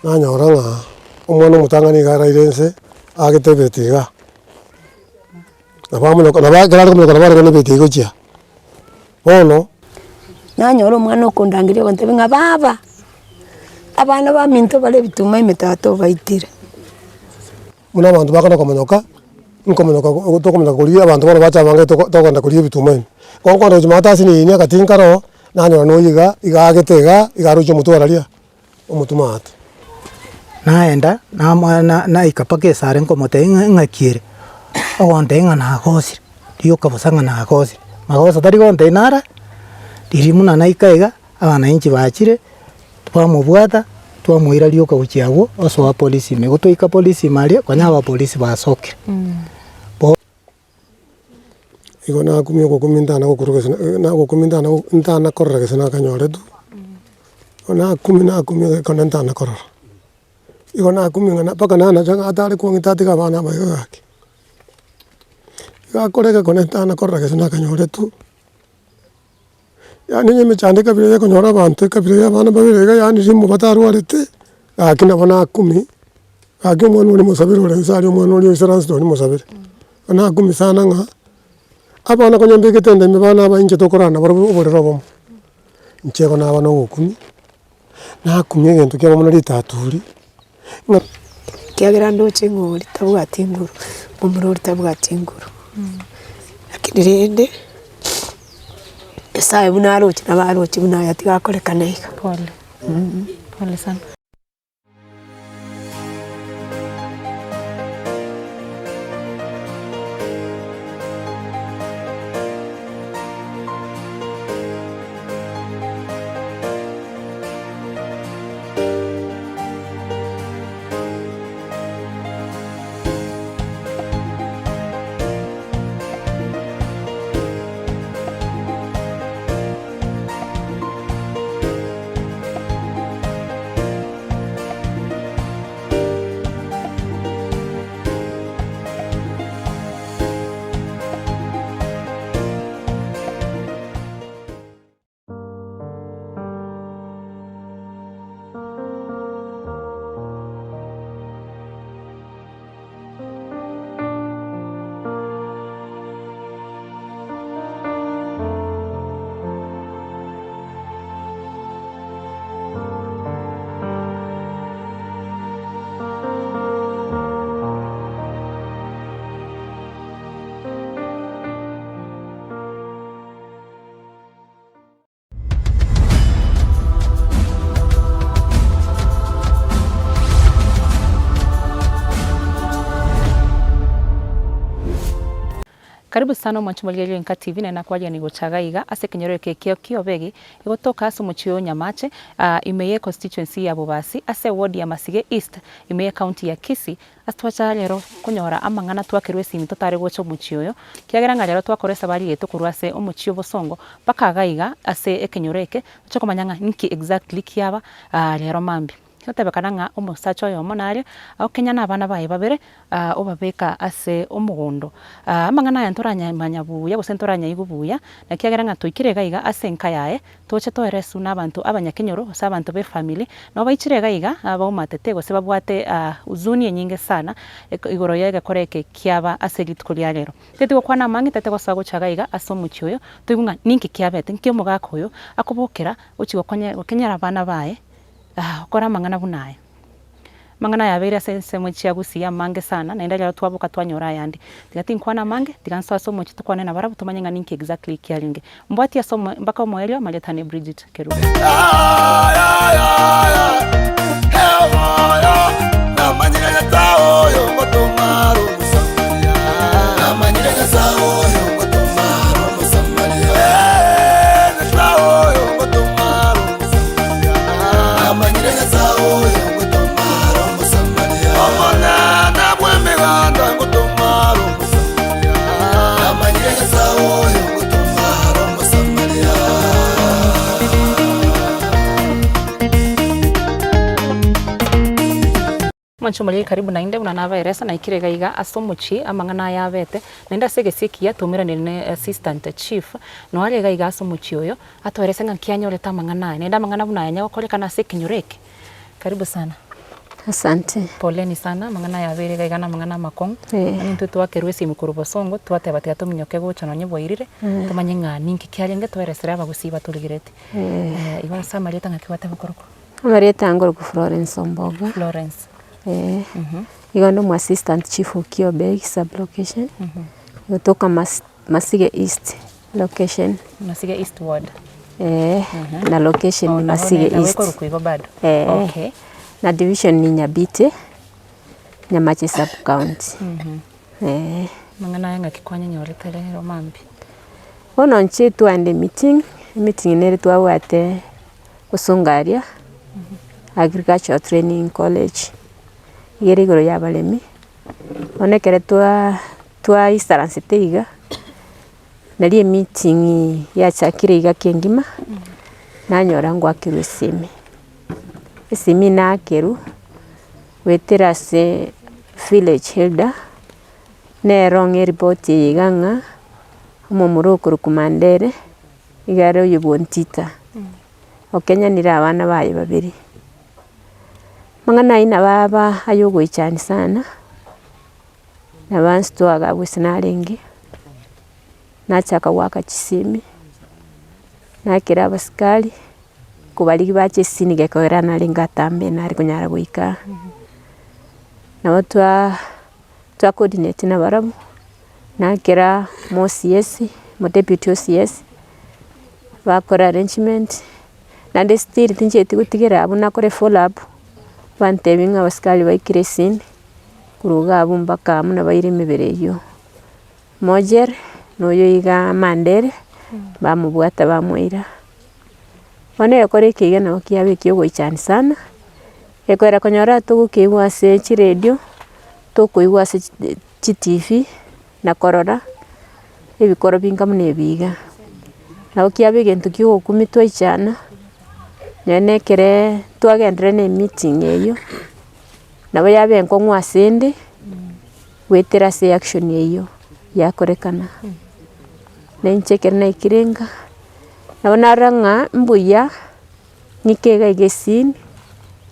Nanyora ng'a omwana omotang'ani iga araire inse, aagete ebeti igaa. Nabo amonyoka nabo ekero are komonyoka nabo arenge na ebeti egochia. Bono. Nanyora omwana okondangeria ogontebia ng'a baba, abana baminto bare ebituma ime tata obaitire. Buna abanto bakona komonyoka, nkomonyoka tokomonyoka koria abanto bono bacha abange toko tokogenda koria ebituma ebi. Bono nkoenda gochia maate ase nini agatinga nkaro, nanyora noyo iga, iga aagete igaa, iga aroche omotwe araria, omotwe maate. Naenda namoa na naika mpaka esare nkomotebia ng'a ng'aki ere, ogontebia ng'a nagosire, rioka bosa ng'a nagosire, magoso tari gontebia nara, riria buna naika iga, abananchi bachire, twamobwata, twamoira rioka gochia abwo, osoa polisi ime, igo twaika polisi ime aria, konya abapolisi basokire. Bo. Igo nakumia ogokumia ntana gokorwa gese nagokumia ntana ntana korora gese nakanyoretwe, igo nakumia nakumia egekone ntana korora. Igo nakumia ng'a mpaka nanacha ng'a atare kong'ita atige abana aba iga gaki. Igo akore egekone ntana korora gese nakanyoretwe, yaani onye emechando ekabira ya ekonyora abanto ekabira ya abana babere iga yaani rimo batarwarete, gaki nabo nakumia, gaki omwana oria mosabere ore inse aria omwana oria oisaransete oria mosabere. Nakumia sana ng'a, abana konya mbegete enda ime bana aba inche tokorara nabarabwo oborere obomo, inche igo naba na ogokumia, nakumia egento kiabo buna ritaturi, ng'a. Ekiagera ndoche ng'a oria tabwati nguru, momura oria tabwati nguru, lakini rende, Nyasaye buna aroche nabo aroche buna aya tiga akorekana iga. Pole, pole sana. Karibu sana omwanchi morigereria Enka TV naende nakwarianie gocha iga iga ase ekenyoro eke ekio kiobegi egotoka ase omochie o Nyamache ime ye constituency ya Bobasi ase eward ya Masige East ime ye county ya Kisii Ase twacha rero konyora amang'ana twakerwa esimi totare gocha omochie oyo, kiagera ng'a rero twakora esabari yaito korwa ase omochie obosongo mpaka iga iga ase ekenyoro eke, toche komanya ng'a ninki exactly kiaba rero mambia. Egotebekana ng'a omosacha oyomo nare agokenya na abana baye babere obabeka ase omogondo. Amang'ana aya ntoranyamanya buya gose ntoranyaigwa buya, ekiagera ng'a toikire iga iga ase enka yaye, Toche toereswe nabanto abanyakenyoro gose abanto b'efamiri, nabo baichire iga iga baumatete gose babwate huzuni enyinge sana igoro y'egekora eke kiaba ase rituko ria rero. Teti gokwana amang'e tete gosoa gocha iga iga ase omochie oyo toigwe ng'a ninki kiabete, nki omogaka oyo akobokera gochia gokenyera abana baye gokora amang'ana buna aya. Amang'ana aya abeire ase ensemo chia Gusii amange sana, naende ekero twaboka twanyora ayande. Tiga tinkwane amange, tiga nsoe ase omochie tokwane nabarabwo tomanye ng'a ninki exactly kiarenge. Mbwatie ase omo mpaka omoerio, amarieta ane Bridget Kerubo. Mwanche omoriri karibu naende buna nabaeresa naikire iga iga ase omochie amang'ana aya abete, naende ase egesio ekiya twaumeranire ne assistant chief noare iga iga ase omochie oyo, atoerese ng'a nki anyorete amang'ana aya, naende amang'ana buna aya anyagokorekana ase ekenyoro eke. Karibu sana. Asante. Poleni sana, amang'ana aya abeire iga iga namang'ana amakong'u, Eh. naende intwe twakerwa esimi korwa bosongo, twateba tiga tominyoke gocha nonye bwairire, tomanye ng'a ninki kiarenge toeresere abagusii batorigereti. Eh. Igo ase amarieta ng'aki gwateba korokwa? Amarieta nkorokwa Florence Ombogo. Florence. Eh, igo nde omo assistant chief o Kiobegi sub location, gotoka Mas- Masige East location. Masige East ward. Eh, na location Oh, ni nabo Masige nabo East. ekorokwa igo bado. Eh. Okay. Na division ni Nyabite, Nyamache sub county. Eh. Amang'ana aya ng'aki kwanyenyorete rero mambia? Bono inche twaenda emeeting, emeeting nere twabwate gosonga aria, Agricultural Training College, iga ere igoro ya abaremi, bono ekero twa twaisaransete iga, nario emeeting yachakire iga kengima, nanyora ngoakerwa esimi, esimi nakerwa, goetera ase village elder, nere ong'e eripoti eye iga ng'a, omomura okorokwa Mandere, iga are oyo bwa Ontita, okenyanire abana baye babere. Amang'ana ayio nabo aba aya ogoichani sana, nabo ansitwaga abwo ase narenge, nachaka goaka chisimi, nakera abasikari, kobarigia bache esini gekogera narenge atambe nare konyara goika aa. Nabo twa twa coordinate nabarabwo, nakera mo O.C.S, mo deputy O.C.S, bakora arrangement, naende still tinchieti gotigera abwo nakore follow up, bantebia ng'a abasikari baikire esini, korwa iga abwo mpaka buna baire emebere eywo. Mojere, na oyo igaa Mandere, bamobwata bamoira. Bono egekora eke iga nabo kiaba ekiogoichani sana, gekoera konyora togokeigwa ase chiredio, tokoigwa ase chi chitivi, na korora, ebikoro binga buna ebi iga. Nabo kiaba egento kia ogokumia twaichana, nonye na ekereee twagenderera na emeeting eywo, nabo yaba enkong'u ase ende, goetera ase eaction eywo yakorekana. Na inche ekero naikire nka, nabo narora ng'a mbuya ng'ike iga iga esini,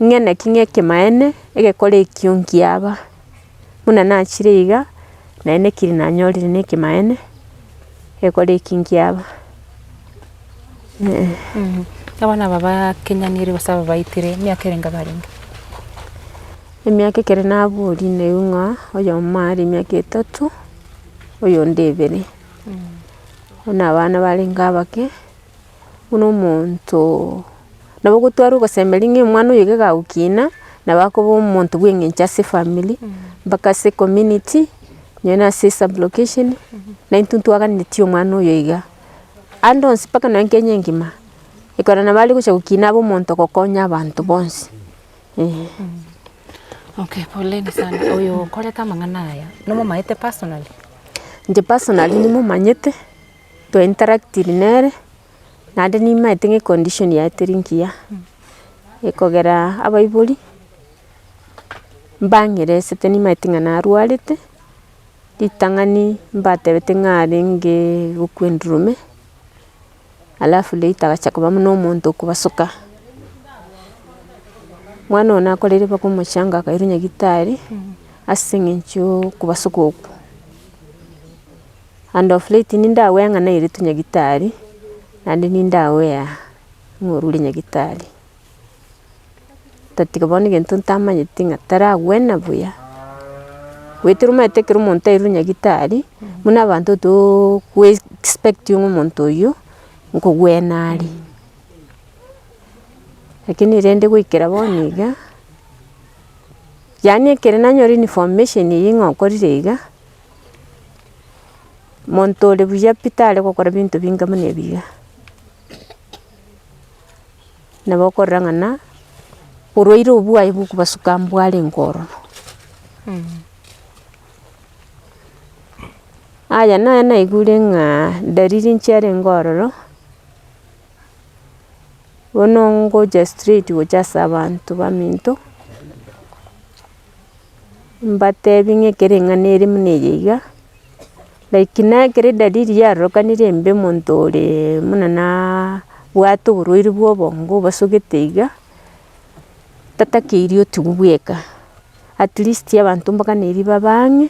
ng'e naki ng'a ekemaene, egekora ekio nkiaba. Buna nachire iga, naende keri nanyorire na ekemaene, egekora eki nkiaba eh. Abana aba bakenyanire gose aba baitire, emiaka erenge barenge? Emiaka ekero naboria naigwa ng'a oyomo are emiaka etato, oyonde ebere. Buna abana barenge abake, buna omonto nabo ogotwara ogosemeria ng'a omwana oyo iga gagokina, nabo akoba omonto bwa eng'encho ase efamiri, mpaka ase ecommunity, nonye na ase esublocation, na intwe ntwaganetie omwana oyo iga. Ande onsi mpaka nonye Kenya engima, ekero nabo are gocha gokina abe omonto ogokonya abanto bonsi eh. Okay, poleni sana, oyo okorete amang'ana aya, nomomaete personally? Inche personally nimomanyete. Twa interactiri nere, naende nimaete ng'a econdition yaye teri ngiya, ekogera abaibori mbang'eresete nimaete ng'a narwarete, ritang'ani mbatebete ng'a arenge gokwa endurume, alafu later agacha koba buna omonto okobasoka. Mwana oyo nakorire mpaka omochanga akairwa nyagetari, ase eng'encho okobasoka okwo. And of late nindagwea ng'a nairetwe nyagitari, naende nindagwea ng'a orure nyagitari. Tatiga bono egento ntamanyeti ng'a taragwena buya, goetera omanyete ekero omonto airwe nyagitari, buna abanto tooooo expect ng'a omonto oywo, nkogwena are. Lakini rende goikera bono iga, yaani ekere nanyora information eye ng'a okorire iga. Monto ore buya pi tare gokora binto binga buna ebi iga. Nabo okorora ng'a na orwaire obwo bwaye bokobasuka mbwarenge ororo. Aya naye naigure ng'a dalili nchiarenge ororo, bono ngocha straight gocha ase abanto baminto. Mbatebi ng'a ekero eng'ana ere buna eye iga, like na ekero edalili yarorekanire embe omonto ore buna naaa bwate oborwaire bwa obongo obasogete iga, Tatakeiri otigwe bweka, at least abanto mbaganeri babe ang'e,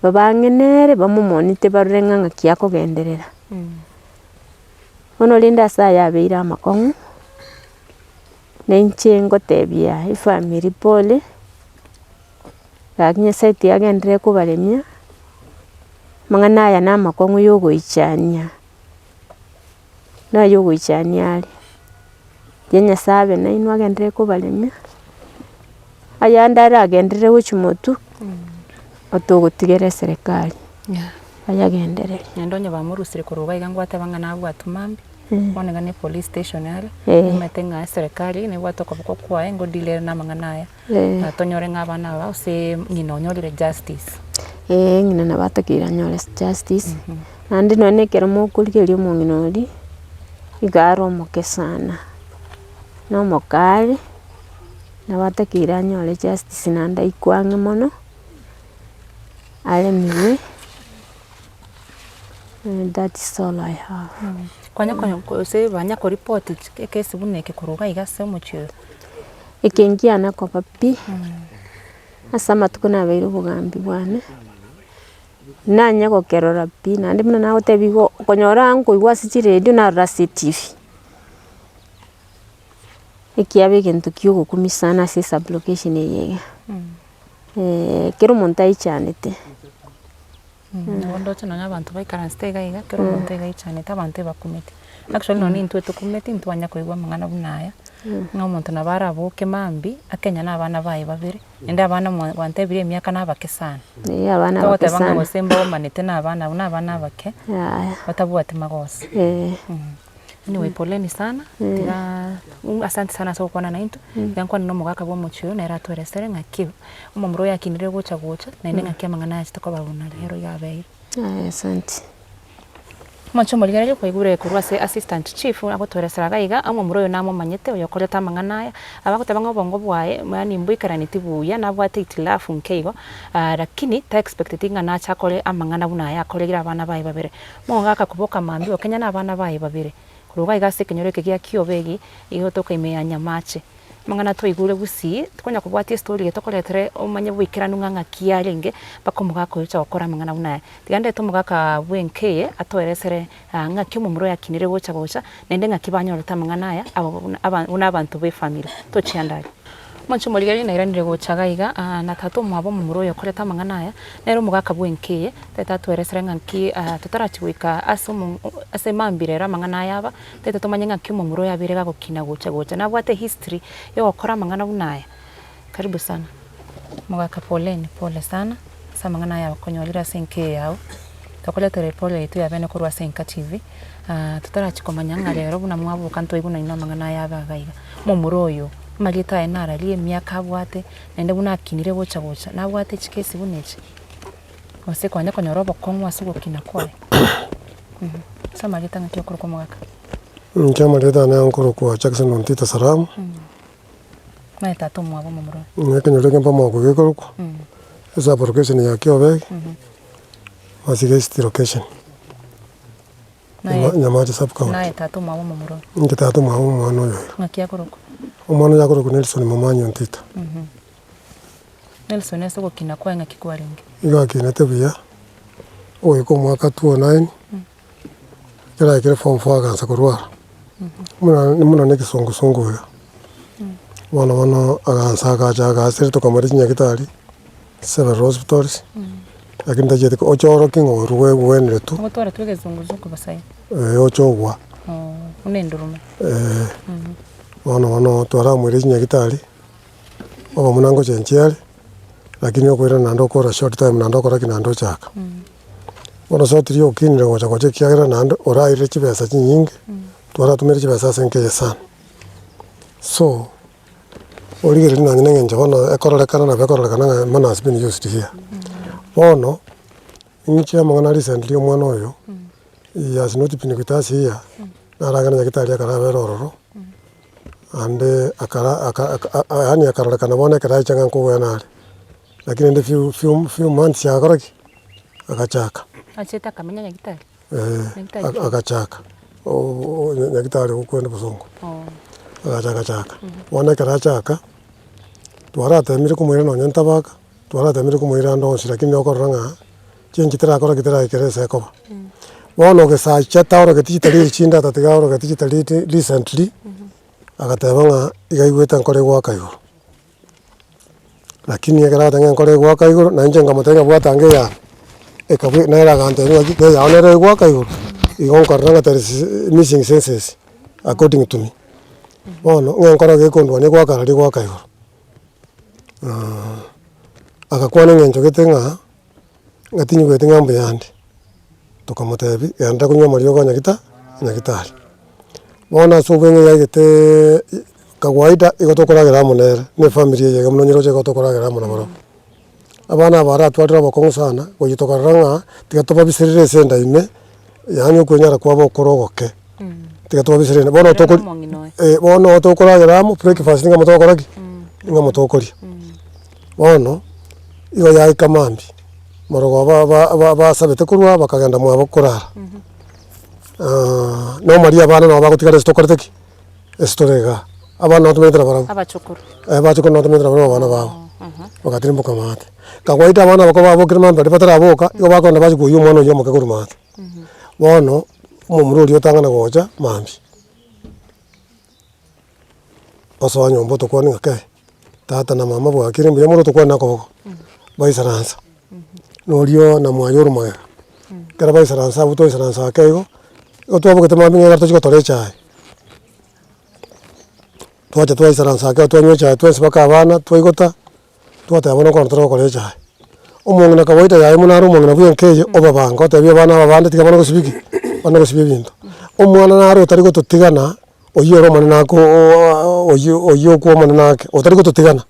babe ang'e nere bamomonite barore ng'a ng'aki akogenderera. Bono rende ase aya abeire amakong'u, na inche ngotebia efamiri pole, gaki Nyasaye tiagenderere kobaremia, amang'ana aya na amakong'u ya ogoichania, naye ogoichania are. Rigia Nyasaye abe nainwe agenderere kobaremia, ayande aragenderere gochia motwe, otogotigera eserekari, ayagenderere. Naende onye bamorusire korwa iga iga ngwateba ng'a nabwatwe mambia, bono iga ne police station are, omanyete ng'a eserekari nebwate okoboko kwaye ngo deal ere na amang'ana aya, na tonyore ng'a abana aba gose ng'ina onyorire justice. Eeh ng'ina nabo atakeire anyore justice, naende nonye na ekero mokorigereria omong'ina oria, iga are omoke sana, na omokare, nabo atakeire anyore justice naende aikwe ang'e mono, aremiwe, that is all I have. Kwanya konya gose banya koripoti ekesi buna eke korwa iga iga ase omochie oyo? Eke nkiana koba pi, ase amatuko nabeire obogambi bwane. Nanye gokerora pi, naende buna nagotebia igo, okonyora nkoigwa ase chiredio narora ase etibi. Ekiaba egento kia ogokumia sana ase esublocation eye iga, kera omonto aichanete. Nabo ndoche nonya abanto baikaransete iga iga, kera omonto iga aichanete, abanto ebakumeti. Actually nonya intwe tokumeti ntwanya koigwa amang'ana buna aya, ng'a omonto nabo araboke mambia, akenya na abana baye babere. Naende abana mwa gwantebirie emiaka nabake sana. Ee abana abake Togoteba ng'a sana. gose mbaomanete na abana abwo, na abana abake, Yaya. batabwati magoso. Ee. Anyway poleni sana, tiga asante sana ase gokwana naintwe, tiga nkwane na omogaka bwa omochie oyo nere atoeresere ng'aki omomura oyo akinire gocha gocha, naende ng'aki amang'ana aya achete koba buna rero iga abeire. Aya asante. Omochie omorigereria kwaigure korwa ase assistant chief agotoeresera iga iga, omomura oyo namomanyete oyokorete amang'ana aya, abagoteba ng'a obongo bwaye yaani mboikaraneti buya nabwate hitilafu nke igo, lakini ta expecteti ng'a nache akore amang'ana buna aya akoreire abana baye babere. Omogaka koboka mambia okenya na abana baye babere, korwa iga iga ase ekenyoro eke gia Kiobegi, igo gotoka ime ya Nyamache. Amang'ana twaigure gusii, tokonya kobwatia estory eye tokoretere omanye boikeranu ng'a ng'aki yarenge mpaka omogaka oyo ocha gokora amang'ana buna aya. Tiga ndete omogaka bw'enka eye atoeresere ng'aki omomura oyo akinire gocha gocha, naende ng'aki banyorete amang'ana aya abo buna aba buna abanto b'efamiri. Tochianda aria. Omonche omorigereria nairanire gocha iga iga na tata omwabo omomura oyo okorete amang'ana aya, nere omogaka bw'enka eye, tete atoeresere ng'aki totarachia goika ase omo ase mambia rero amang'ana aya aba, Tete tomanye ng'aki omomura oyo abeire gagokina gocha gocha, nabwate ehistory yogokora amang'ana buna aya. Karibu sana. Mogaka poleni, pole sana, ase amang'ana aya akonyorire ase enka eye yao. Tokoretera epole yaito ya bene korwa ase Enka TV, totarachia komanya ng'a rero buna mwaboka ntwaigwa nainwe amang'ana aya abe iga iga. Omomura oyo, amarieta aye nararie, emiaka abwate, naende buna akinire gocha gocha, nabwate chikesi buna echi? Gose kwanya konyora obokong'u ase ogokina kwaye? Ase amarieta ng'aki okorokwa omogaka? Inche amarieta ane nkorokwa Jackson Ontita Salamu. Naye tata omwabo omomura oyo? Ekenyoro eke mpamwabo gekorokwa, esub location ya Kiobegi, Masika East location, Naye Nyamache sub county. naye tata omwabo omomura oyo? Inche tata omwabo omwana oyo iga. Ng'aki akorokwa? Omwana oyo akorokwa Nelson Momanyi Ontita. Nelson ase ogokina kwaye ng'aki kwarenge? Nigo akinete buya, ogoika omwaka 2009, ekero aikire form four agansa korwara, buna buna na egesungusungu iga. Bono bono agansa agacha agasira tokamoira chinyagitari, several hospitals, lakini tachieti ko ocha orokia ng'a orwe ogwenerete tu, Ogotwara tu egesungusungu bosa igo? eh ocha ogwa. Oh, buna endurume. Eh, bono bono twaramoire chinyagitari. Obo buna ngochenchia are, lakini okoirana naende okora short time naende okora ki naende ochaka. Bono short riria okinire gocha gocha ekiagera naende oraire chibesa chinyinge, twaratumire chibesa ase enka eye sana. So, origereria nonye na eng'encho bono ekororekana nabo ekororekana ng'a money has been used here. Bono, ing'iche amang'ana recently omwana oyo, he has not been with us here, naragende nyagetari akarabera ororo. Naende akara aka aka yaani akarorekana bono ekero aicha ng'a nkogwena are, lakini rende few few few months agakora ki? Agachaka. Achete akamenya nyagetari? Eeh, Nyagetari ki? agachaka o- o nyagetari okwenda bosongo, Oh. agacha agachaka. Bono ekero achaka. Twaratemire komoira nonye ntabaka, twaratemire komoira ande onsi lakini okorora ng'a chinki terakora ki teraikera ase ekoba. Bono gesacha taorogeti chitariri chinde atatiga aorogeti chitariri recently, agateba ng'a iga aigwete enkoro egoaka igoro. Lakini ekero agoteba ng'a enkoro egoaka igoro, na inche nkamotebia ng'a bwata ange eyane, ekabua nere agantebia ng'aki na eyao nere egoaka igoro, igo nkorora ng'a there is missing senses according to me. Bono ng'a enkoro gekondwania goaka nario egoaka igoro. Agakwana eng'encho gete ng'a, ng'a tinyigweti ng'a mbuya ande, tokamotebia genda konywa amariogo a nyagita nyagitari. Bono ase obweng'e yaegeteeee kawaida igo tokoragera amo nere, na efamiri eye iga buna onyeroche igo tokoragera amo nabarabwo. Abana aba baratwarire obokong'u sana, gochia tokarora ng'a tiga tobabiserere ase enda ime, yaani okwenyara kwabo okore ogoke, tiga tobabiserere enda. Bono tokori bono tokoragera amo breakfast ng'a motogokora ki? Ng'a motokoria. Bono, igo yaika mambia, morogoba ba- ba- basabete korwa bakagenda mwabo korara, nomaria abana nabo bagotigara ase tokorete ki? Ase tore igaa. Abana nabo tomenyete nabarabwo. Abachukuru. Abachukuru nabo tomenyete nabarabwo abana babo, bagatirimboka maate. Kawaida abana aba kobabokire mambia baria bataraboka, igo bakogenda bachia koiywa omwana oywo omoke korwa maate. Bono, omomura oria otang'ana gocha mambia, osoa nyomba otokwania ng'a kei, tata na mama bwakire mbuya more otokwane na okoboko, baisaransa, na oria na mwaye orwa magega. Ekero baisaransa abwo twaisaransa ake igo, igo twabogete mambia ng'a ekero tochia gotora echae, twacha twaisaransa ake igo twanywa echae twensi mpaka abana twaigota, twateba bono nkono tore gokora echae. Omong'ina kawaida yaye buna are omong'ina bwa enka eye, obabanga otebia abana aba bande tiga bono gosibia ki? Bono gosibia ebinto. Omwana naro otari gototigana, oyio ore omonene ako oyio oyio okwa omonene ake, otari gototigana.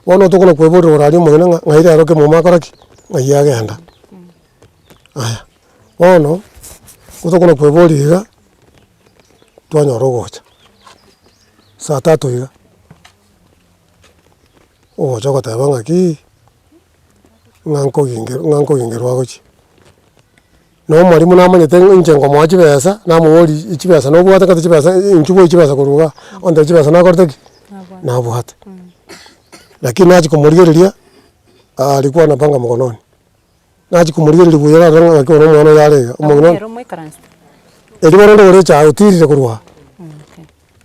Bono tokona koeborera ore aria omong'ina ng'a ng'ai rero kemuma akora ki? Ng'ai agenda. Aya, bono, gotokona koeboria iga, twanyora ogocha, saa tatu iga. Ogocha ogoteba ng'aki, ng'a nkogingerwa ng'a nkogingerwa agochia. Na omwalimu namanyete ng'a inche nkomoa chibesa, namoboria chibesa nobwate kata chibesa inchuo bwoe chibesa korwa igaa, ontebia chibesa nakorete ki? Nabwate. Lakini nachia komorigereria, alikuwa na panga mkononi. Nachia komorigereria buya narora ng'a ng'aki bono omwana oyo are iga, omong'ina Ere omoikaransete? Erio bono ndogore echae otirire korwa aa.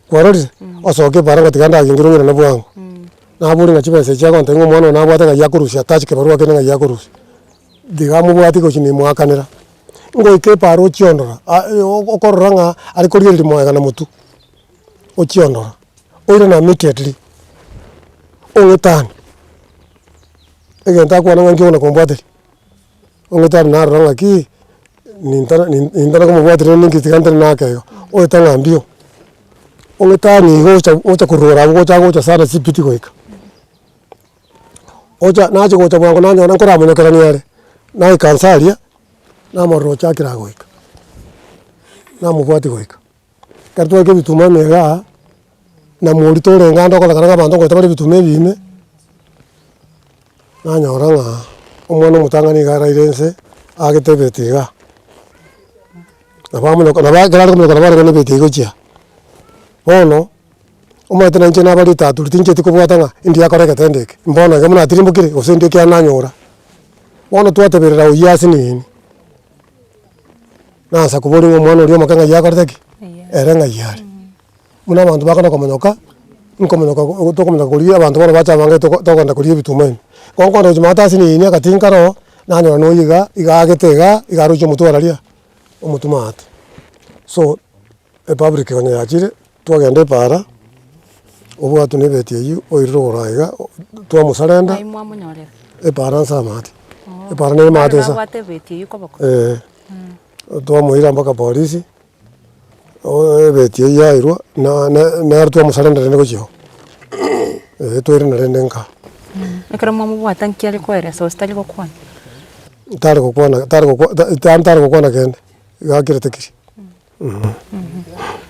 Kwarorire? Osoke para ng'a tiga ndagingire ong'irane bwango. Naboria ng'a chibesa echi agontebia ng'a omwana oyo nabwate ng'ai akorusia atache kebarua kende ng'ai akorusia. Tiga amobwatie gochia nimoakanera. Ngoika epara ochiondora, okorora ng'a are korigereria moega na motwe, ochiondora, oirana immediately, ong'etani, egento akwana ng'a nki okona kombwateria. Ong'etani narora ng'aki, nintana nintana komobwatia rende ninki tiga ntari nake igo, oeta ng'a mbio, ong'etani igo ocha ocha korora abwo gocha gocha sana chipiti goika. Ocha nacha gocha bwango nanyora nkoramonyokerania are, naika nse aria, namorora ochakire agoika, namobwatia goika. Ekero twaika ebituma ime igaa, namoria torenge ande okorekana ng'a abanto ngoeta bare ebituma ebi ime, nanyora ng'a omwana omotang'ani iga araire nse, aagete ebeti igaa, nabo amonyoka nabo ekero are komonyoka nabo arenge na ebeti eywo gochia. Bono, omanyete na inche naba ritaturi tincheti kobwata ng'a indi akore egetendo eke, mbono iga buna atirimbokire gose indi ekiagera nanyora. Bono twateberera oyio ase nini. Naansa koboria ng'a omwana oria omoke ng'ai akorete ki? Ere ng'ai are. Buna abanto bakona komonyoka, nkomonyoka tokomonyoka koria abanto bono bacha abange toko tokogenda koria ebituma ebi. Bono nkoenda gochia maate ase nini agatinga karo, nanyora noyo iga, iga agete igaa, iga aroche omotwe araria, omotwe maate. So, epublic konya yachire, twagenda epaara, obwatwe na ebeti eywo, oirire rogoro aiga, twamosarenda, Ng'ai mwamonyorera? epaara nse amaate. Epaara nere maate Bado nsa. nabwate ebeti eywo koboko? Eh, twamoira mpaka polisi, ebeti eywo yairwa, na- na- nero twamosarenda rende gochia oo, eh twairana rende nka. Ekero mwamobwata nki are koeresa gose tari gokwana? Tari gokwana tari gokwa yaani tari gokwana kende, iga akirete kiri.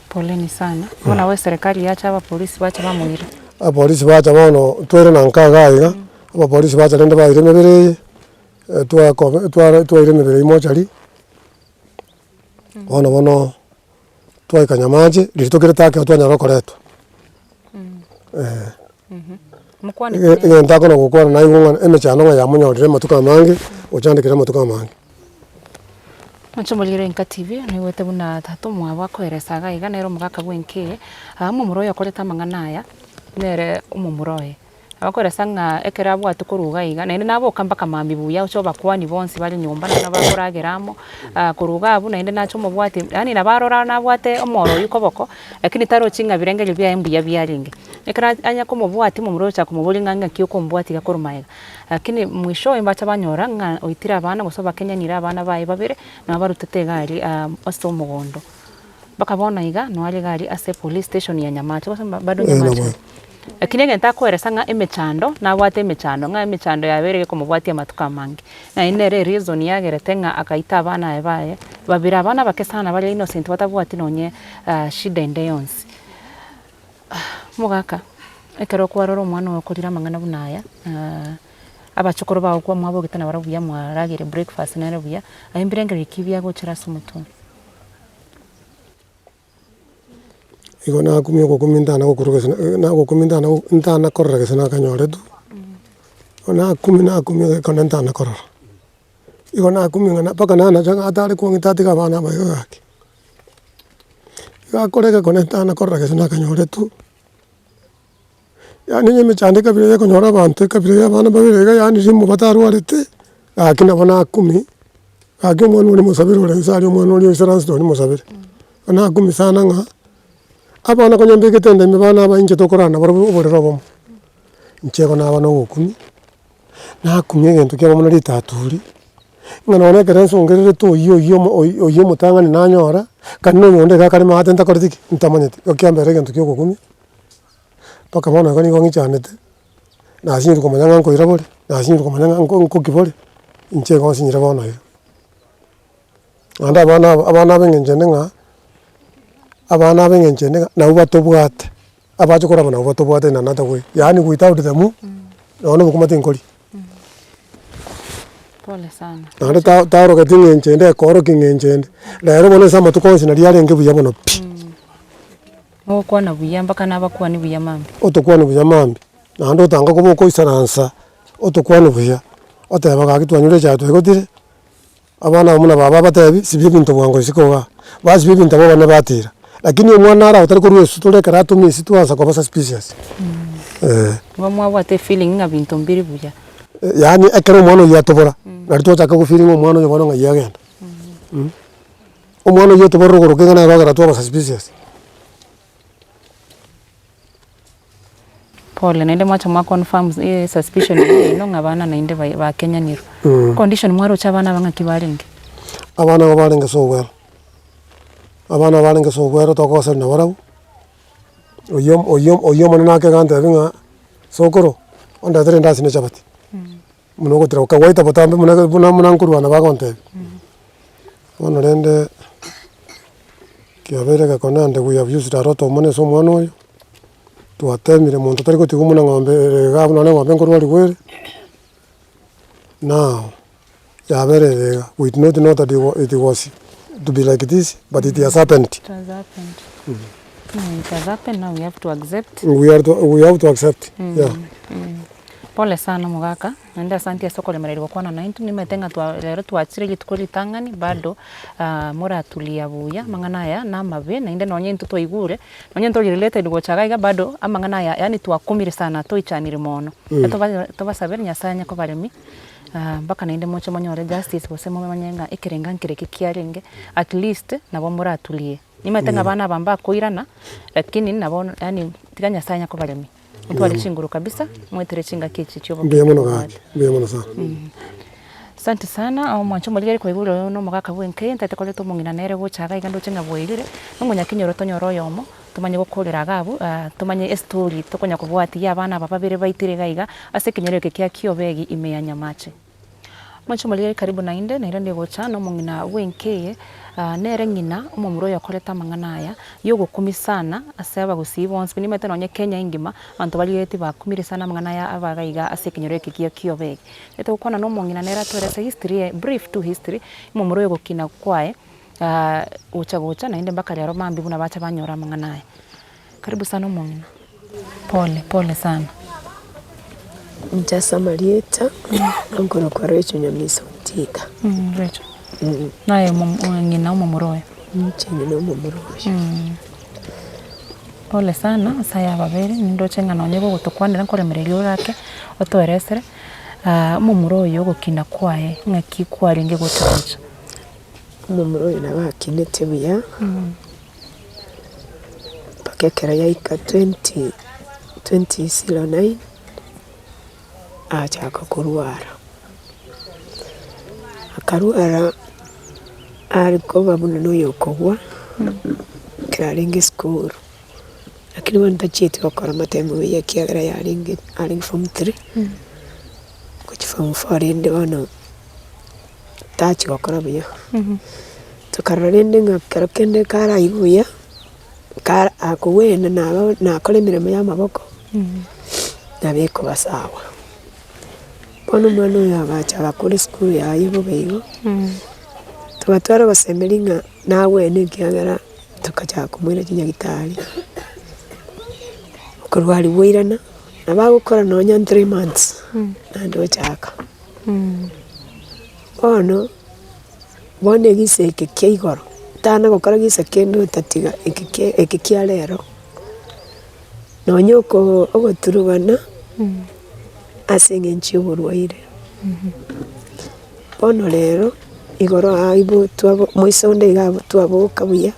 Poleni sana. Bono nabo eserekari yacha abapolisi bacha bamoira. Abapolisi bacha bono twairana nka iga iga, abapolisi bacha rende baira emebere eye, twakobe twara twaira emebere eywo mochari, bono bono twaika nyamache, riria tokerete ake twanyara koretwa. Mokwane buya. Egento akona gokwana naigwe ng'a emechando ng'a yamonyorire amatuko amange, ochandekire amatuko amange. Inche omorire Enka TV, naigwete buna tata omwabo akoeresa iga iga nere omogaka bwa enka eye, aa omomura oyo okorete amang'ana aya, nere omomura oye. Agokoeresa ng'a ekero abwate korwa iga iga, naende naboka mpaka mambia buya oche obakwanie bonsi bare nyomba naende nabo bakoragera amo, korwa iga abwo naende nache omobwati yaani nabo arora nabwate omoro oywo koboko, lakini tarochi ng'a birengererio biaye mbuya biarenge. Ekero anya komobwatia omomura ocha komoboria ng'a ng'aki okombwatia iga korwa magega. Lakini mwishowe mbacha banyora ng'a oitire abana gose obakenyanire abana baye babere, nabo barutete iga aria ase omogondo. Mpaka bono iga noare iga aria ase epolice station ya Nyamache gose bado Nyamache. Lakini egento akoeresa ng'a emechando nabwate emechando, ng'a emechando yabeire gekomobwatia amatuko amange. Naende nere ereason yagerete ng'a akaita abana aye baye babere, abana abake sana bare innocent batabwati nonye shida ende yonsi. Omogaka, ekero kwarora omwana oyo okorire amang'ana buna aya, abachokoro bao kwa mwabogete nabarabwo buya mwarageire breakfast nere buya, aye mbirengererio ki biagochera ase omotwe oyo? Igo nakumia ogokumia ntana gokorwa gese nagokumia ntana ntana korora gese nakanyoretwe, igo nakumia nakumia egekone ntana korora. Igo nakumia ng'a mpaka nanacha ng'a atare kong'ita atige abana aba iga gaki. Igo akore egekone ntana korora gese nakanyoretwe, yaani onye emechando ekabira ya ekonyora abanto ekabira ya abana babere iga yaani rimo batarwarete, gaki nabo nakumia, gaki omwana oria mosabere ore inse aria omwana oria oisaransete oria mosabere. Nakumia sana ng'a, abana konya mbegete enda ime bana aba inche tokorara nabarobwo oborere obomo, inche igo naba na ogokumia. Nakumia egento kiabo buna ritaturi, ng'a nonye ekero nsongererete oyio oyio omo oyio omotang'ani nanyora, kani na oyonde iga akare maate ntakoreti ki? Ntamanyeti. Igo kiambera egento kia ogokumia, mpaka bono iga nigo ng'ichanete, nasinyire komanya ng'a nkoira bore, nasinyire komanya ng'a nko nkoki bore, inche igo nsinyire bono iga. Naende abana aba abana aba eng'encho ende ng'a, abana aba eng'encho ende ng'a nabwo batobwate. Abache koraba nabo batobwate in another way, yaani without them, nonya na obokima tinkoria. Pole sana. Naende ta- taorogeti eng'encho ende ekoorokia eng'encho ende, rero bono ase amatuko onsi naria arenge buya mono pi. Mogokwana buya mpaka nabakwanie buya mambia. Otokwane buya mambia, naende otanga koba okoisaransa, otokwane buya, oteba gaki twanyure echae twaigotire. Abana aba buna baba abatebi, sibia ebinto bwango isiko igaa, basibia ebinto abwo abana batira. Lakini omwana ara otari korwa esutore ekero atomia ase twansa koba suspicious eh. Igo mwabwate efeeling ng'a binto mbiri buya. Yaani ekero omwana oyio atobora, nari twachaka gofeel ng'a omwana oyo bono ng'ai agenda Omwana oyio otoborire ogoro keng'ana nere ogera twaba suspicious. Pole, naende mwacha mwa confirm suspicion eyio yaino ng'a abana naende ba bakenyanirwe. Condition mwaroche abana aba ng'aki barenge? Abana aba barenge ase obwero, abana barenge ase obwero tokogosani nabarabwo, oyio oyio oyio omonene ake iga antebi ng'a sokoro, ondetere endasi na echabati, buna ogotira gokawaida botambe buna buna buna nkorwana bagontebia. Bono rende, kiabeire egekone and we have used a lot of money ase omwana oyo, twatemire monto tari gotigwa buna ng'ombe ere iga abwo nonye eng'ombe nkorwariwa ere, now yabere ere iga, we did not know that it was to be like this but it has happened. It has happened. It has happened now we have to accept. We are to, we have to accept, yeah. Pole sana omogaka, naende asanti ase okoremereria gokwana naintwe, nimanyete ng'a twa rero twachire rituko ritang'ani bado moratulia buya, amang'ana aya namabe naende nonye intwe twaigure, nonye ntori related gocha iga iga bado amang'ana aya yaani twakumire sana toichanire mono. Toba tobasabere Nyasaye anye kobaremia mpaka naende moche monyore justice gose momanye ng'a ekerenga nkere ki kiarenge, at least nabo moratulie. Nimanyete ng'a abana aba mbakoirana, lakini nabo yaani tiga Nyasaye anye kobaremia. Motware chinguru kabisa, mwetere chingaki echi chi'oboke Mbuya mono gaki, mbuya mono sana. Asante sana, omwancho omorigeri kwaigure oyo na omogaka bw'enka ntagete koreta omong'ina nere gocha iga iga ndoche ng'a bwairire, na omonyakenyoro tonyore oyomo, tomanye gokorera iga abwo tomanye estory tokonya kobwatia ya abana aba babere baitire iga iga, ase ekenyoro eke kia Kiobegi ime ya Nyamache. Mwanche omorigeri karibu naende, naende ndigocha na omong'ina bw'enka eye, nere ng'ina omomura oyo okorete amang'ana aya, yogokumia sana ase abagusii bonsi, nimanyete nonye Kenya engima, abanto barigeretie bakumire sana amang'ana aya aba iga iga ase ekenyoro eke gia Kiobegi. Ekero togokwana na omong'ina nere atoerese history eye, brief tu history, omomura oyo gokina kwaye, gocha gocha naende mpaka rero mambia buna bacha banyora amang'ana aya. Karibu sana omong'ina, pole pole sana. Inche ase amarieta, nkorokwa Rachel Nyamisa Ontita. Rachel. Naye ng'ina omomura oyo? Inche ng'ina omomura oyo. Pole sana ase aya ababere, nindoche ng'a nonye gogotokwanera nkoremereria ore ake, otoeresere, omomura oyo ogokina kwaye ng'aki kwarenge gocha gocha? Omomura oyo nabo akinete buya, mpaka ekero yaika twenty, twenty zero nine, agachaka korwara. Akarwara are koba buna na oyokogwa, ekero arenge esukuru, lakini bono tachieti gokora amatemo buya ekiagera yarenge arenge form three, gochia form four rende bono tachia gokora buya. Tokarora rende ng'a kero kende karaigwe buya, kara akogwena naba nakora emeremo ya amaboko, nabo ekoba sawa. Bono omwana oyo agacha agakora esukuru yaye bobe igo, togatwara ogosemeria ng'a nagwene ekiagera tokachaka komoira chinyagitari, okorwaria bwairana, nabo agokora nonya three months, naende ochaka. Bono, bono egisa eke kia igoro, tana gokora gisa kende otatiga eke kia eke kia rero, nonya oko ogoturubana. Ase engencho y'oborwaire. Bono rero, igoro aibo twabo moiso onde iga abwo twaboka buya,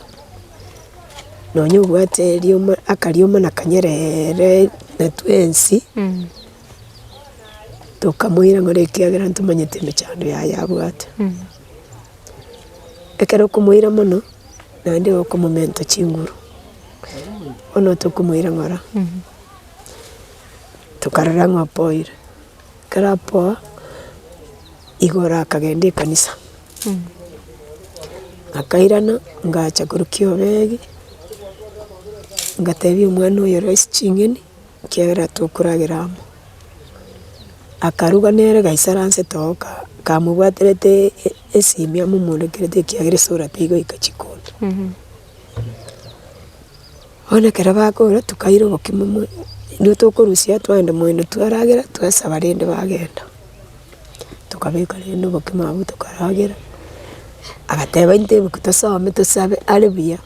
nonya obwate erioma akarioma na kanyerere na twensi, tokamoira ng'ora ekiagera ntomanyete emechando yaye abwate. Ekero okomoira mono, naende okomomenta chinguru, bono tokomoira ng'ora. Tokarora ng'a opoire. Ekero apoa, igoro akagenda ekanisa, akairana ngacha korwa kiobegi, ngatebia omwana oyo roisia ching'eni, ekiagera tokoragera amo. Akaruga nere gaisaransete oo ka kamobwaterete esimi amomorekerete ekiagera esura teigoika chikoni. Bono ekero bakora tokaira obokima mo intwe tokorusia twaenda moino twaragera twasaba rende bagenda. Tokabeka rende obokima abwo tokaragera, agateba intwe ebuku tosome tosabe are buya,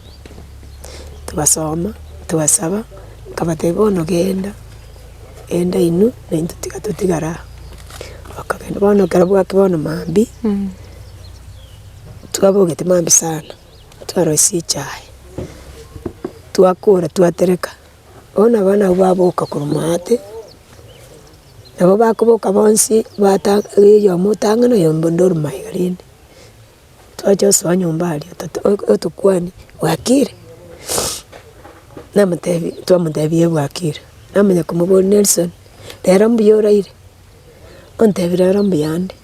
togasoma togasaba, nkabatebia bono genda, genda inwe na intwe tiga totigare aa. Bakagenda, bono ekero bwakia bono mambia, twabogete mambia sana. Twaroisia echae, twakora twatereka, bono abana abwo baboka korwa maate, nabo bakoboka bonsi bata oyomo otang'ana oyomba onde orwa magega rende. Twacha gosoa nyomba aria tata otokwania bwakire? Namotebia twamotebia eh bwakire, namanya komoboria Nelson, rero mbuya oraire? Ontebia rero mbuya ande,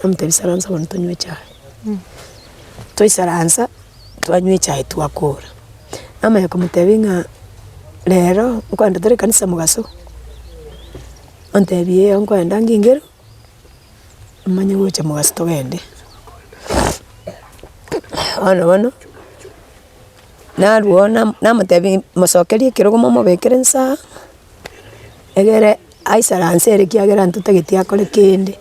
namotebia isaransa bono tonywe echae. Twaisaransa, twanywa echae twakora. Namanya komotebia ng'a rero nkoenda tore ekanisa mogaso, ontebia ee nkoenda ngingerwe, manye gocha mogaso togende. Bono bono, narwo nam- namotebia mosokerie ekerogo momobekere nsa aa, egere aisaranse ere ekiagera ntotageti akore kende.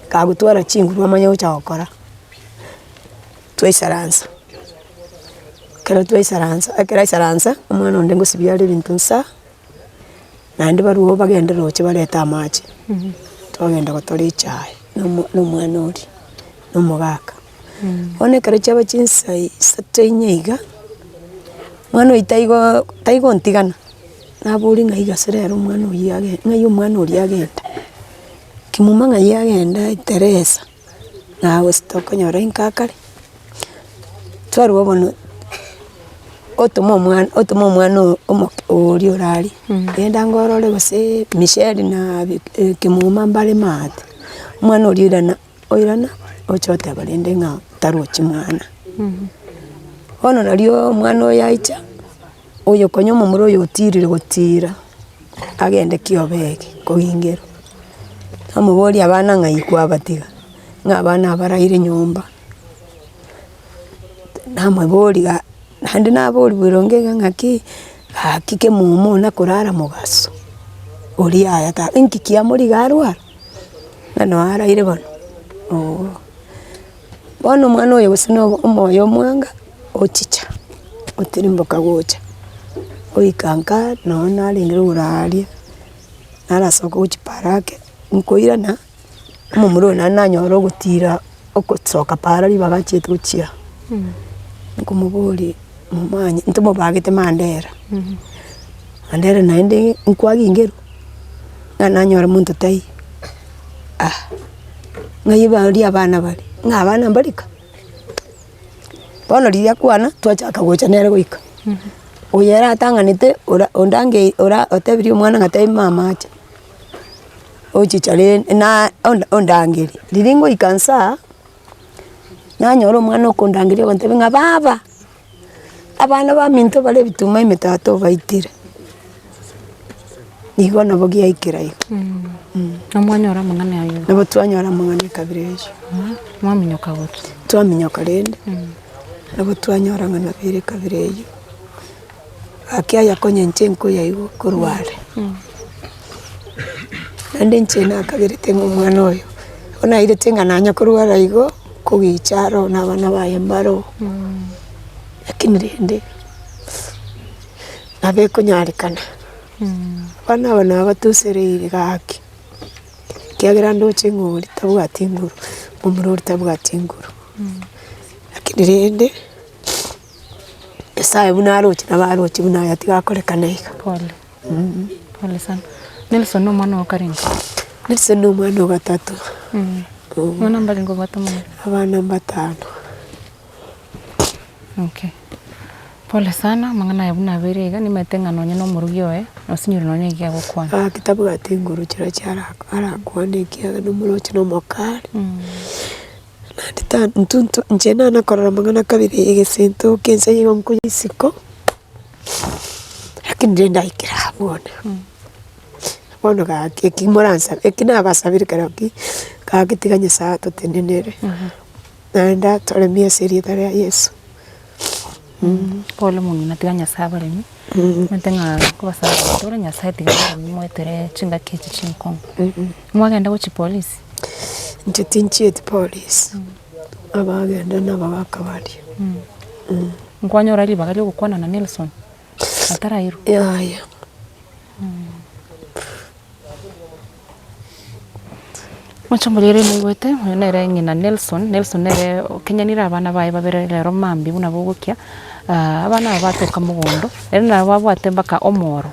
Kagotwara chinguru amanye gocha gokora, twaisaransa, ekero twaisaransa ekero aisaransa, omwana onde ngosibia are ebinto nsa, naende barwo bagende roche barete amache, twagenda gotora echae na omo na omwana oria, na omogaka. Bono ekero chiaba chinsa isato inye iga, omwana oyio taigo taigontigana, naboria ng'ai gose rero omwana oyio age ng'ai omwana oria agenda. Kimuma ng'ai agenda eteresa, na gose tokonyora inka akare, twarwa bono otoma omwana otoma omwana oo omoke oria ore aria, genda ango orore gose Michelle na Kimuma mbare maate, omwana oria oirana oirana ocha oteba rende ng'a tarochi mwana. Bono nario omwana oyo aicha, oyo konya omomura oyo otirire gotira. Agende kiobegi kogingerwa, namoboria abana ng'ai kwabatiga, ng'a abana abaraire nyomba, namoboria ga naende naboria boronge iga ng'aki, gaki kemumu ona korara mogaso. Oria yaya ta inki kiamoriga arwara? Ng'a noo araire bono ooh. Bono omwana oyo gose na omoyo omwanga, ochicha, otirimboka gocha, oika nka nonye narenge rogoro aria, narasoka gochia para ake, nkoirana, omomura oyo naende nanyora ogotira ogosoka para ribaga achiete gochia, nkomoboria momanye ntomobagete mandera, mandera naende nkwagingerwa, ng'a nanyora monto taiyo ah. Ng'ai baria abana bare? Ng'a abana mbari ka? Bono riria akwana, twachaka gocha nere goika. Oyo ere atang'anete ora ondangei ora otebirie omwana ng'a tebi mama ache, ochicha rende na onda ondangeria. Riria ngoika nsaa, nanyora omwana okondangeria ogontebia ng'a baba, abana baminto bare ebituma ime tata obaitire. Igo nabo giaikera igo. Namwanyora amang'ana ayio? Nabo twanyora amang'ana ekabira eyio. Mwaminyoka gochia? Twaminyoka rende, nabo twanyora ng'a nabo ere ekabira eyio. Gaki aya konya inche nkoyaigwa korwa are. Naende inche nakagerete ng'a omwana oyo, bono nairete ng'a nanya korwara igo, kogicha aro na abana baye mbaro. Lakini rende, nabo ekonyarekana. Abana aba nabatusereire gaki, ekiagera ndoche ng'a oria tabwati nguru, momura oria tabwati nguru. Lakini rende, Nyasaye buna aroche nabo aroche buna aya tiga akorekana iga. Pole, pole sana. Nelson na omwana oo kare inche? Nelson na omwana o gatato. Abana mbarenge obwate omwana? Abana mbatano. Okay. Pole sana, amang'ana aya buna abeire iga, nimanyete ng'a nonye na omorugi oye, osinyire nonye ekiya agokwana. Gaki tabwati nguru chiria chia arakwane ekiagera nomoroche na omokari. Naende ta intwe intwe inche nana korora amang'ana kabere egesento kense igo nkoya isiko, lakini rende aikire abwo bono. Bono gaki eki moransabe eki nabasabire kero ki, gaki tiga Nyasaye atotenenere. Naende atoremie ase erieta ria Yeso. Pole omong'ina tiga Nyasaye abaremie, omanyete ng'a nkobasaba tore Nyasaye tiga abaremie moetere chingaki echi chinkong'u. Mwagenda gochia polisi? Inche tinchieti polisi, abagenda nabagaka baria. Nkwanyora ribaga ria ogokwana na Nelson atarairwa? Yaya. Omochie omorero naigwete, oyo nere ng'ina Nelson, Nelson nere okenyanire abana baye babere rero mambia buna bogokia, abana aba batoka mogondo, ere nabo abwate mpaka omoro,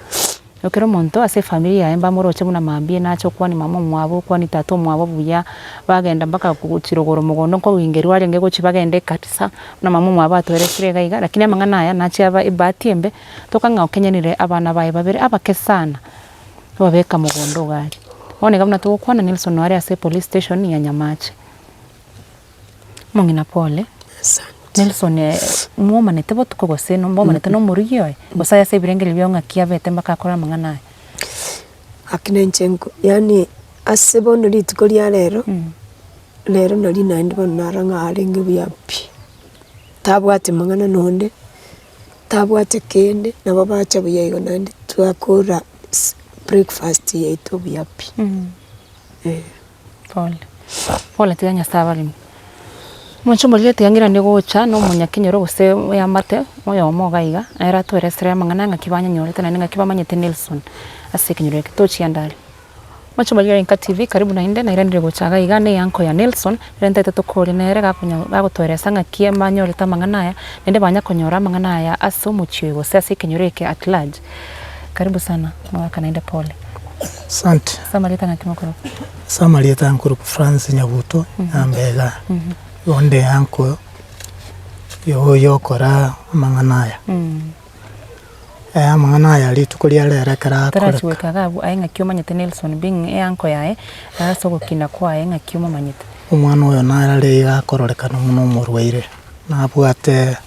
ekero omonto ase efamiri yaye mbamoroche buna mambia nache okwania mama omwabo, okwania tata omwabo buya, bagenda mpaka gochia rogoro mogondo nkogingerwa arenge gochia bagende ekanisa, buna mama omwabo atoeresire iga iga, lakini amang'ana aya nache aba ebahati embe, toka ng'a okenyanire abana baye babere abake sana. Obabeka mogondo iga aria. Bono iga buna togokwana Nelson are ase epolice station ya Nyamache. Omong'ina pole, Asante. Nelson mwomanete botuko gose mbomanete na omorugi oye? Gose aye ase ebirengererio biao ng'aki abete mpaka akore amang'ana aya? Gaki ninche nko yaani ase bono rituko ria rero, rero nari naende bono naro ng'a arenge buya pi, tabwati mang'ana nonde. Tabwate kende, nabo bacha buya igo naende twakora breakfast yaito buya pi. Eh. Pole. Pole tiga Nyasaye abaremie. Omonche omoriri tiga ng'irane gocha na omonyakenyoro gose eamate oyomo iga iga, nere atoeresere amang'ana ng'aki banyanyorete naende ng'aki bamanyete Nelson ase ekenyoro eke. Tochienda are. Omochie omoyio Enka TV, karibu naende, nairanire gocha iga iga ne eanko ya Nelson, ere ntaete tokore nere gakonya gagotoeresa ng'aki emanyorete amang'ana aya, naende banya konyora amang'ana aya ase omochie oyo gose ase ekenyoro eke at large. Karibu sana mogaka naende pole. Asante. Ase amarieta ng'aki mokorokwa? Ase amarieta nkorokwa Francis Nyabuto Nyambega, igo nde eanko ya okora amang'ana aya. Amang'ana aya rituko ria rero ekero akoreka. Tarachi goika iga abwo aye ng'aki omanyete Nelson being eanko yaye ase ogokina kwaye ng'aki omomanyete. Omwana oyo nare iga akororekana buna omorwaire, nabwate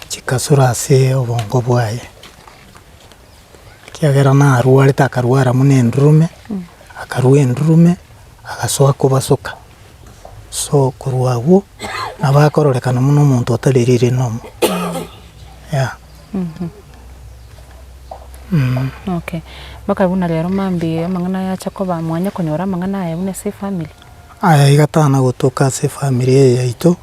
chikasoro ase obongo bwaye, ekiagera narwarete akarwara buna endurume, akarwa endurume agasoa kobasoka, so korwa abwo nabo akororekana buna omonto otari riri nomo yeah. Okay. Mpaka buna rero mambia amang'ana aya acha koba mwanya konyora amang'ana aya buna ase efamiri. Aya iga tana gotoka ase efamiri eye yaito,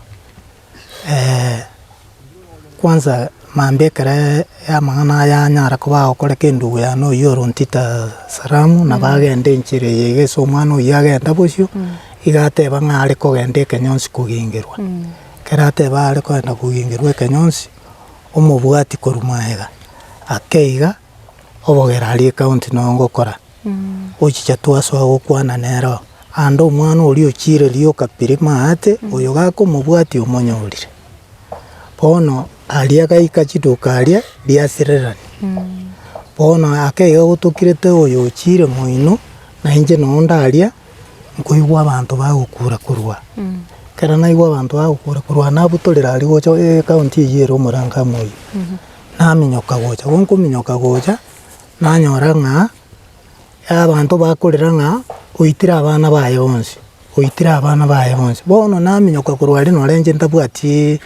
kwanza mambia ekere amang'ana aya anyara koba agokoreka endugu yane oywo orontita salamu nabo agende enchera eye iga ase omwana oywo agenda bosio, iga ateba ng'a are kogenda ekenyonsi kogingerwa. Ekero ateba are kogenda kogingerwa ekenyonsi, omobwati korwa maega, ake iga. Obogera aria ekaunti noo ngokora, ochicha twasoa gokwana nere oo, ande omwana oria ochire rioka piri maate, oyo gakomobwatia omonyorire. Bono aria gaika chiduka aria, riasirerani. Bono ake iga gotokirete oyo ochire moino, na inche noo nde aria, nkoigwa abanto bagokura korwa aa. Ekero naigwa abanto bagokura korwa aa nabutorera aria gocha ekaunti eywo ere omorango amo oywo. Naminyoka gocha, gonkominyoka gocha, nanyora ng'a abanto bakorera ng'a oitire abana baye bonsi, oitire abana baye bonsi. Bono naminyoka korwa aria nore inche ntabwatiiii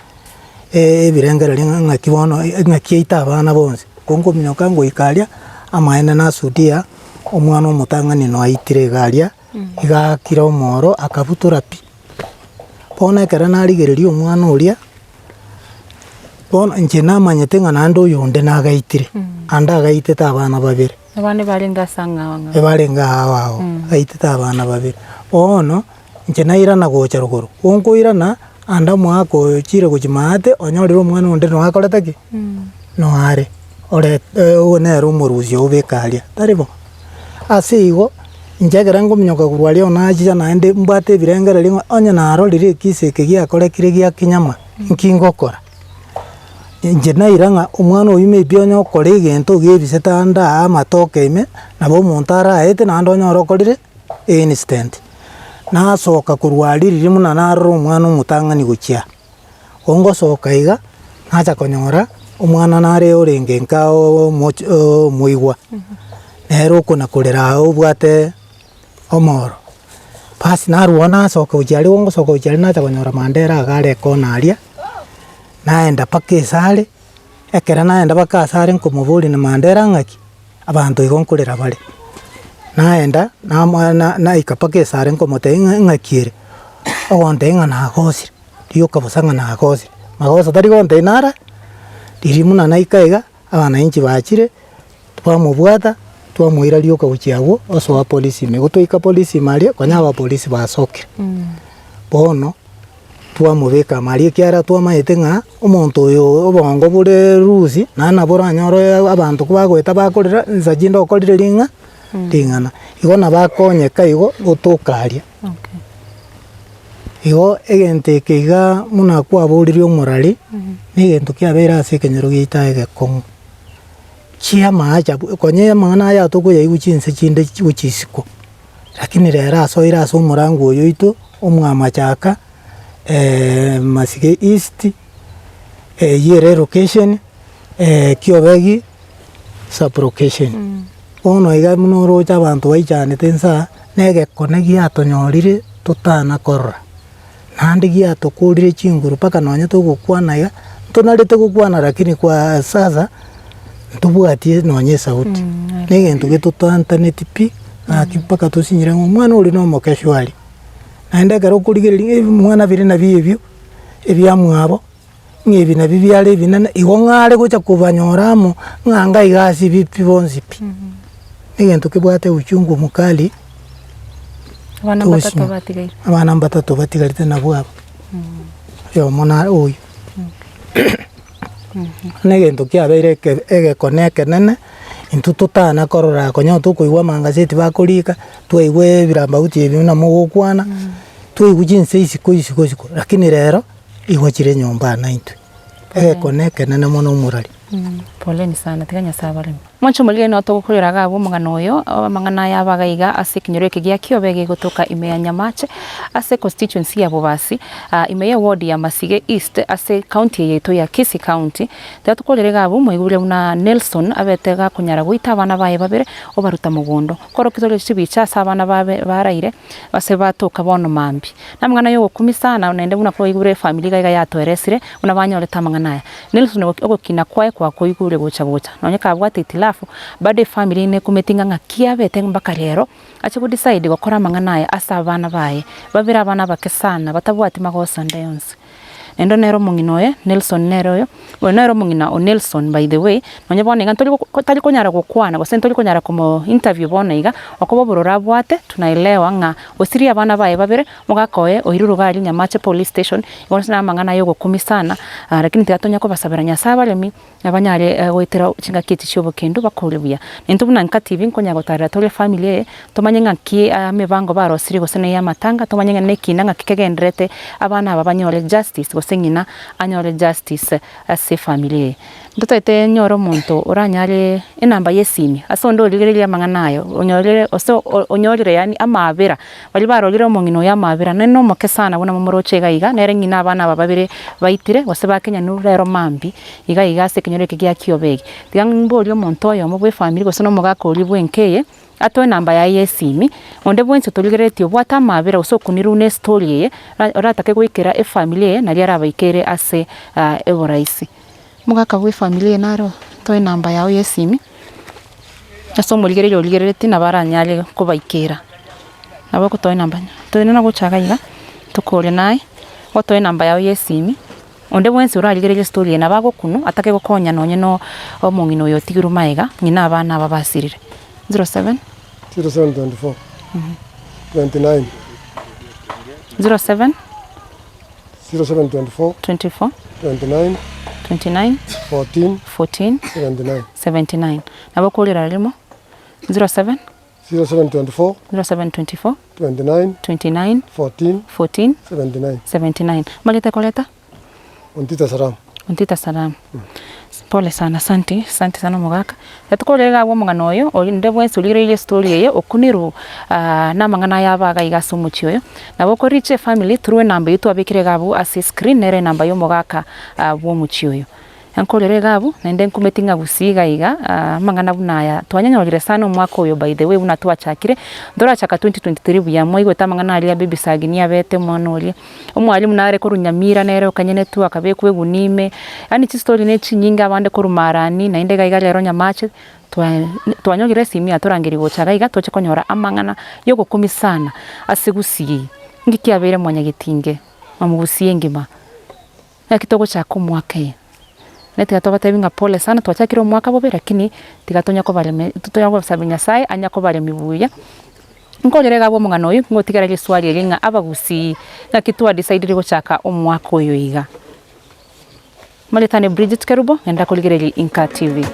ebirengererio ng'a ng'aki bono ng'aki aite abana bonsi. Gonkominyoka ngoika aria, amaene nasudia, omwana omotang'ani noaitire iga aria, iga aakire omoro akabutora pi. Bono ekero narigereria omwana oria. Bono inche namanyete ng'a naende oyonde nagaitire, ande agaitete abana babere. Abande barenge ase ang'ao ang'ao. Ebarenge ao ao, aitete abana babere. Bono, inche nairana gocha rogoro, gonkoirana, ande omogaka oyo ochire gochia maate, onyorire omwana onde noe akorete ki? Noe are, ore oyo nere omorusia obeka aria, tari bo? Ase igo, inche ekero nkominyoka korwa aria nachicha naende mbwate ebirengererio ng'a onye narorire ekisa eke giakorekire gia kinyama, nki ngokora? Inche naira ng'a omwana oyio maybe onye okora egento ogebisete ande aa amatoke ime, nabo omonto araete naende onyore okorire eincident. Nasoka korwa aria riria buna narora omwana omotang'ani gochia aa. Ongosoka iga, nacha konyora omwana nare orenge nka omoch omoigwa, nere okona korera aa obwate omoro. Basi narwa nasoka gochia aria gongosoka gochia aria nacha konyora Mandera iga are ekona aria, naenda mpaka ase are, ekero naenda mpaka ase are nkomoboria na Mandera ng'aki, abanto igo nkorera bare. Naenda namoa na naika mpaka ase are nkomotebia ng'a ng'aki ere, ogontebia ng'a nagosire. Rioka bosa ng'a nagosire, magoso tari gontebia nara, riria buna naika iga, abananchi bachire, twamobwata, twamoira rioka gochia abwo, osoa polisi ime, igo twaika polisi ime aria, konya abapolisi basokire. Bono, twamobeka ime aria ekiagera twamaete ng'a omonto oyo obongo bore loose, naende nabo oranyore abanto kobagoeta bakorera, nsa chinde okorire ring'a ring'ana. Igo nabo akonyeka igo, otoka aria. Igo egento eke iga buna kwaboririe omorari, na egento kiabeire ase ekenyoro giaito aye egekong'u. Chiamaacha konya amang'ana aya tokoyaigwa chinse chinde gochia isiko, lakini rero asoire ase omorango oyo oito, omwamachaka Masige East, eywo ere elocation, Kiobegi sub location. Bono iga buna oroche abanto baichanete inse aa, na egekone giatonyorire totana korora, naende giatokorire chinguru mpaka nonye togokwana iga, ntonarete gokwana lakini kwa sasa ntobwati nonye esauti, na egento getotantaneti pi, naki mpaka tosinyire ng'a omwana oria na omokesho aria. Naende ekero okorigereria ng'a ebimwana biria nabio ebio, ebiamwabo. Ng'a ebi nabio biare ebinene, igo ng'are gocha kobanyora amo, ng'a anga iga ase ebi pi bonsi pi. Egento kebwate uchungu mukali, Abana mbatato batigaire. abana mbatato batigarete nabwo aba, oyomo nare oyo. Bono egento kiabeire eke egekone ekenene, intwe totana korora konya tokoigwa amangaseti bakorika, twaigwa ebirambauti ebi buna mogokwana, twaigwa chinse isiko isiko isiko, lakini rero. Igo chire nyomba naintwe, egekone ekenene mono omorari. Poleni sana, tiga Nyasae abareme. Mwanche omoriri nigo togokorera iga abwo omogano oyo, amang'ana aya abe iga iga ase ekenyoro eke gia Kiobe gegotoka ime ya Nyamache ase econstituency ya Bobasi, ime ye ward ya Masige East ase ecounty eye yaito ya Kisii County. Tiga tokorere iga abwo mwaigure buna Nelson abete gakonyara goita abana baye babere obaruta mogondo. Korokia tore chibicha ase abana babe baraire ase batoka bono mambia. Namang'ana yogokumia sana naende buna kwaigure efamiri iga iga yatoeresire buna banyorete amang'ana aya. Nelson ogokina kwaye kwakoigure gocha gocha nonye kabwate itilafu. Alafu bado efamiri nekumeti ng'a ng'aki abete mpaka rero, ache go decide gokora amang'ana aya ase abana baye, babere abana abake sana batabwati magoso ande yonsi. Naende nere omong'ina oye, Nelson nere oyo, oyo nere omong'ina o Nelson by the way, nonye bono iga ntori go tari konyara gokwana gose ntori konyara komo interview bono iga, okoba obororo abwate tunaelewa ng'a osirie abana baye babere, omogaka oye oirwe iga aria Nyamache police station, igo ase namang'ana ya ogokumia sana, lakini tiga tonya kobasabera Nyasaye abaremie. Nabanyare goetera chingaki echi chi'obokendu bakore buya. Intwe buna nka TV nkonya gotarera tore efamiri eye, tomanye ng'aki emebango barosirie gose na ey'amatanga, tomanye ng'a nekina ng'aki kegendererete abana aba banyore justice gose ng'ina anyore justice ase efamiri eye. Ntotaete nyore omonto oranyare enamba ya esimi ase onde origereria amang'ana aya onyorire gose onyorire yaani amaabera, baria barorire omong'ina oyo amaabera naende nomoke sana buna momoroche iga iga, nere ng'ina abana aba babere baitire gose bakenyanwa rero mambia. Iga iga ase ekenyoro eke gia Kiobegi. Tiga mborie omonto oyomo bw'efamiri gose na omogaka oria bw'enka eye, atoe enamba yaye y'esimi, onde bwensi otorigereretie obwate amabera gose okunirwe na estori eye, oratake goikera efamiri eye naria arabaikere ase oboraisi. Omogaka bw'efamiri eye naro toe enamba yago y'esimi, ase omorigereria origereretie nabo aranyare kobaikera. Nabo ogotoa enamba, toenena gocha iga iga, tokore naye, otoe enamba yago y'esimi. Onde bwensi orarigererie estory eye nabo agokunwa atake gokonya nonye no omong'ina oyo otigirwe maega ng'ina abana aba basirire. 07. 0724 29. 07. 0724 24. 29. 29. 14. 14. 79. 79. Nabo okorera rimo 07. 0724. 0724. 29. 29. 14. 14. 79. 79. Marete koreta? Ontita Salamu. Ontita Salamu. Pole sana asanti, asanti sana omogaka. Rituko riria iga omogano oyo, onde bwensi origereire estory eye okunirwe na amang'ana aya abe iga iga ase omochie oyo. Nabo oko reach efamily through enamba eywo twabekire iga abwo ase escreen nere enamba ya omogaka bwa omochie oyo. Nkorera iga abwo, naende nkumeti ng'a gusii iga iga, amang'ana buna aya twanyanyorire sana omwaka oyo by the way buna twachakire, ntorachaka 2023 buya, mwaigwete amang'ana aria ya baby Sagini abete omwana oria, omwalimu nare korwa Nyamira nere okanyenetwe akabekwa egunia ime, yaani chistori ne chinyinge abande korwa Marani, naende iga iga rero Nyamache, twa twanyorire esimi yatorangeria gocha iga iga toche konyora amang'ana ya ogokumia sana ase gusii, nki kiabeire mwanyagetinge, omogusii engima. Naki togochaka omwaka eye, na tiga tobatebi ng'a pole sana twachakire omwaka bobe lakini tiga tonya kobareme tonya kobasabia Nyasaye anya kobaremia buya. Nkorera iga abwo omong'ana oyo, ngotigera riswali eri ng'a abagusii naki twa decidire gochaka omwaka oyo iga. Maretane Bridget Kerubo, ngenda korigereria Inka TV.